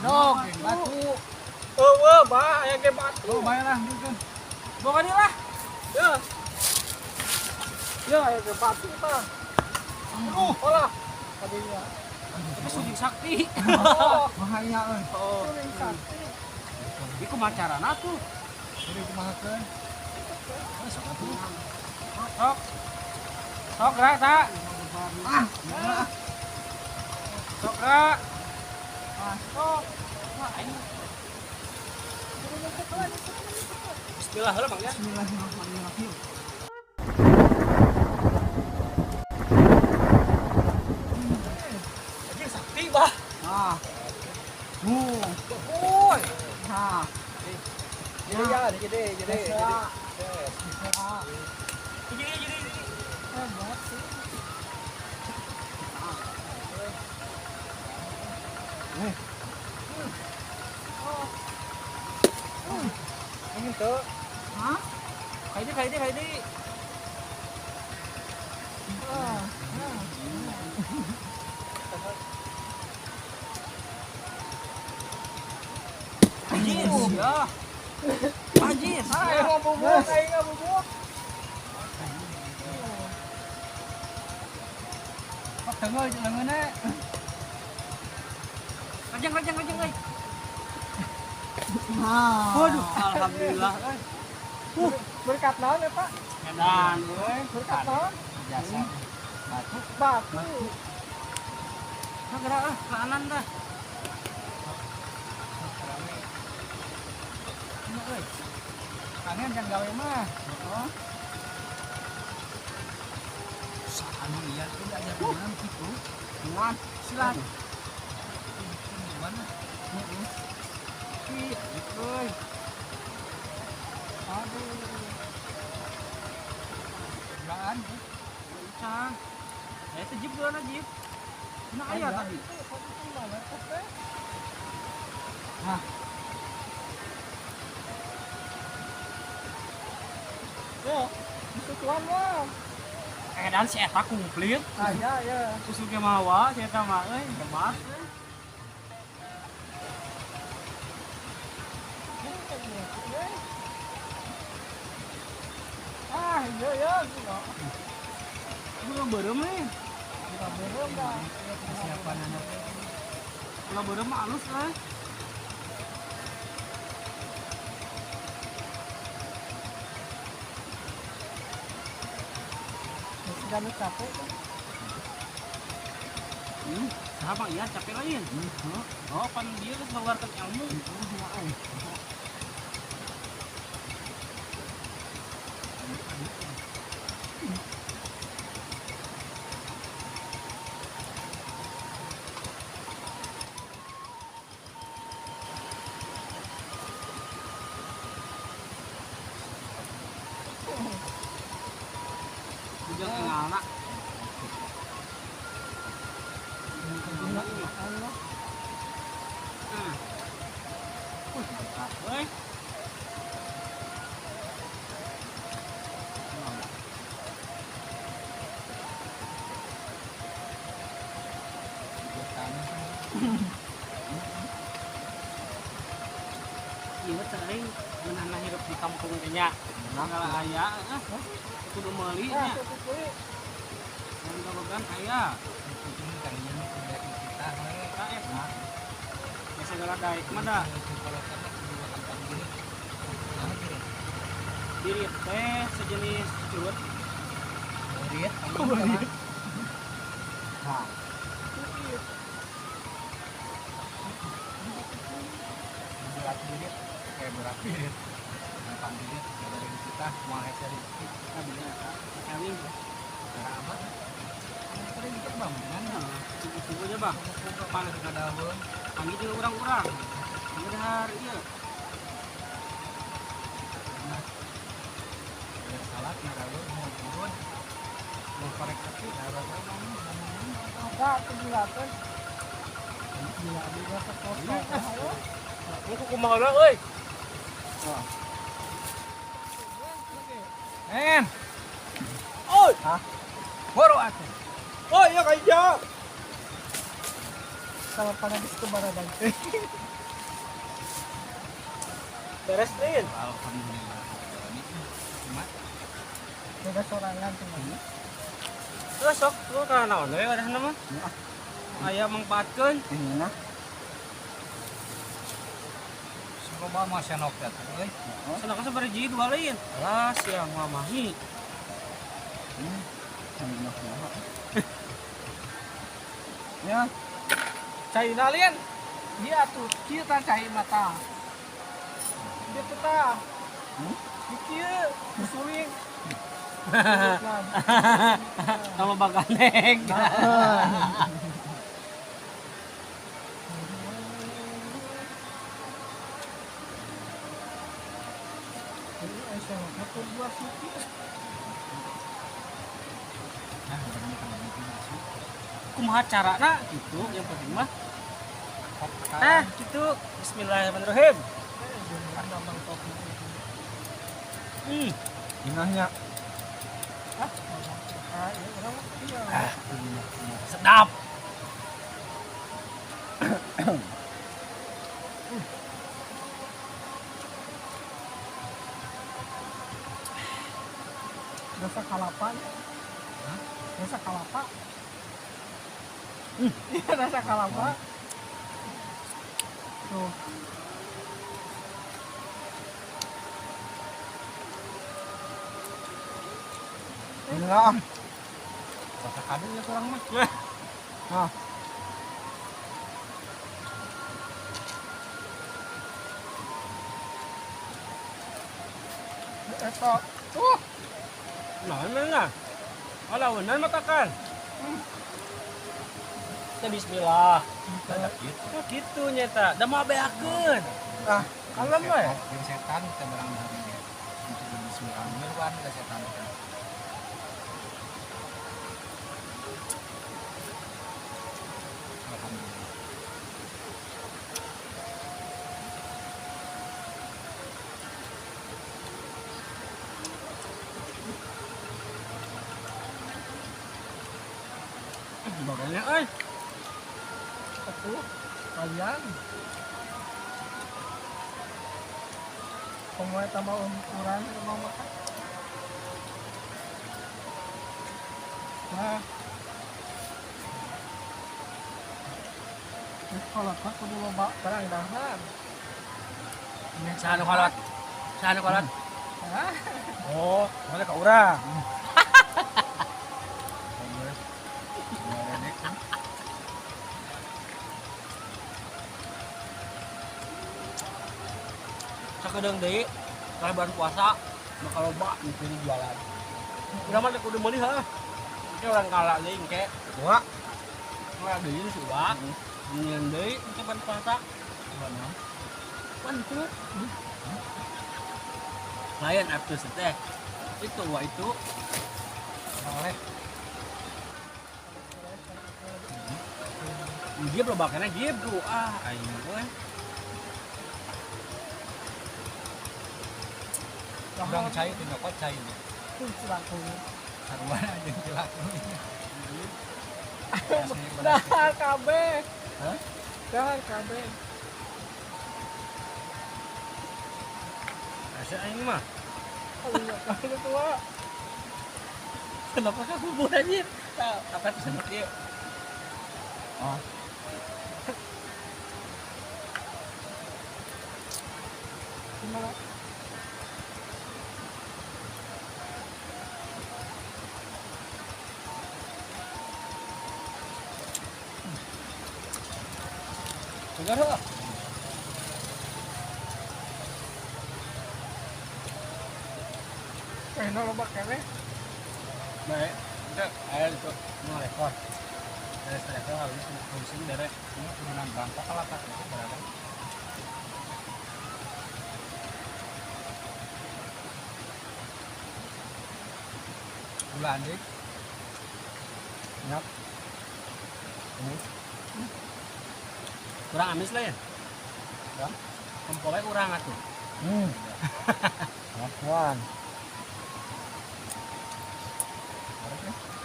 Godog, batu. Eueuh, bah, aya ge batu. Oh, bae lah gitu. Bawa dia lah. Ya. Ya, aya ge batu tah. Aduh, olah. Tadinya. Tapi suling sakti. Oh, Bahaya euy. Oh, suling sakti. iku kumaha carana tuh? Jadi kumahakeun? Sok atuh. Sok. Sok gerak tak? Ah, Sok gerak. Ah, sok. Wah, aing. Bismillah heula Bang ya. Bismillahirrahmanirrahim. Anjing sakti bah. Ah. Woi. Nah. Jadi ya, jadi jadi jadi. Jadi jadi jadi. Hebat sih. Ingin tuh. Hah? Kayak kayak kayak Ah, Anjir, ya. Anjir. ah, aing ngabubuk, aing ngabubuk. Pak tengah leungeunna. Rajang rajang rajang euy. Nah. Waduh, alhamdulillah euy. Berkat naon ya, Pak? Edan euy. Berkat naon? Jasa. Batu. Batu. Nah, gerak ah, ke kanan dah. Ini euy. Kangen jangan gawe mah. Oh. Anu iya teh aja kumaha kitu. Kuat, silat. Gimana? Ih, euy. Aduh. Gaan. Cang. Eh, sejip dulu na jip. Nah, aya tadi. Nah, Ya, disusuan mah. Edan si eta komplit. Ah, ya, ya. Susu ge mawa si eta mah euy, hebat euy. Ah, iya ya, gitu. Gula beureum euy. Gula beureum dah. Persiapan anak. Gula beureum mah alus euy. Sudah lu capek kan? Saha Bang? Iya, capek lain. Oh, pan dia geus mengeluarkan ilmu. Ujang engalna. Allah. Nah. Mantap euy. Ieu sering meunah hirup di kampung teh nya. Segala aya ah. Kudu meuli Nah, nya. tuh Mun gawegan aya. Kita we. Eta eta. Ya segala daek mah da. Diri teh sejenis curut. Riet. Nah, berat diri, kayak berat diri. Gampang diri, dari kita mau hese rezeki. Nah, bener eta. Kawin. Cara amat. Ini tadi dikit bang, gimana? Cukup aja bang. Pan ke daun. Panggil juga urang-urang. Ini dahar ieu. Nah, ada salat, daun, mau turun. Mau korek kaki, daun, Ada tuh gula teh. Gula juga sekosong. Ayo. Ini kumaha heula euy. En, Oi, hah? Boro atuh. oh iya kaya. Kalapa na gusto baradag. Beres lain. Alhamdulillah. Cuma Beda sorangan cuma. Terus sok, lu kana naon we wadahna mah? Aya mangpaatkeun. Ini Loba mah senok teh euy. Senok sabaraha hiji dua lain. Alah sia mamahi. Ya, Cai lain. Dia tuh kieu tah cai mata. Dia tuh tah. Di kieu disuling. Kalau baganeng. Kumaha carana gitu yang penting mah. Nah, gitu. Bismillahirrahmanirrahim. Inahnya. Sedap. Rasa kalapa. Rasa kalapa. Iya, rasa kalapa. Tuh. Enggak. Rasa kadu ya kurang mah. Nah. Eta. Tuh. Nah, mana? Alah, benar matakan. Teh bismillah. Gitu. Oh, gitu nyata. Da mau beakeun. Ah, kalem we. Jeung setan teh barang hari ge. Untuk bismillah miluan ka setan teh. Alhamdulillah. Bagainya euy. Atuh, kalian. Komo eta mah ukuran mau makan. Nah. Ini kalau kudu loba barang dahar. Saha nu kolot? Saha nu kolot? Hah? Oh, mana ka urang? Sakedeung deui, kalau bulan puasa bakal loba nu pilih jualan. Urang mah kudu meuli heuh. Engke urang kalah deui engke. Wah, Urang deui si Uwa. Nyeun deui engke bulan puasa. Mana? Pan itu. Lain atuh teh. Itu wa itu. Oleh. Gib loba kana gib tuh. Ah, aing euy. Urang cai teh nyokot cai. Tuh silaku. Sarua jeung cilaku. Dahar kabeh. Hah? Dahar kabeh. Asa aing mah. Kalau tua. Kenapa ka bubur anjir? Apa tuh senok ieu? Oh. Gimana? Segar heuh. Enak loba keneh. Baik, itu air itu mau rekor. Dari rekor harus pusing dari Ini menang bangkok kalah tak itu berada. Gula andik. Nyap. Kurang amis lah ya. Ya. Kempolnya kurang atuh. Ngakuan.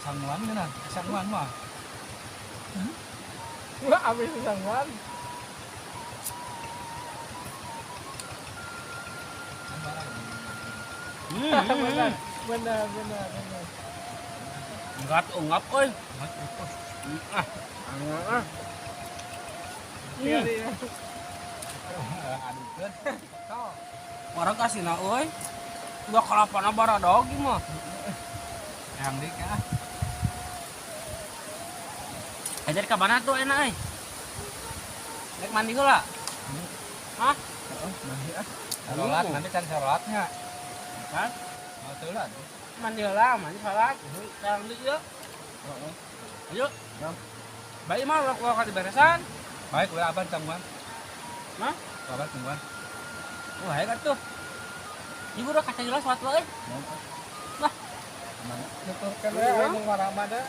Sanguan kan? Sanguan mah. Wah, habis sangguan. Benar, benar, benar, benar. Enggak ungap euy. Ah. Ah. Iya, iya. Adukeun. Orang kasih na euy. Udah kalapana baradog ieu mah. Yang dik ah. Ajar ka mana tuh enak euy? Rek mandi heula. Hah? Heeh, mandi ah. Salat nanti can salatnya. Kan? Mau teu lah. Mandi heula, mandi salat. Sekarang deui ieu. Heeh. Ayo. Ya. Baik mah ulah keluar di beresan. Baik, ulah abang tangguhan. Hah? Abang tungguan. Wah, hebat tuh. Ibu udah kaca jelas sholat euy. Lah. Mana? Nuturkeun we aya nu mana-mana.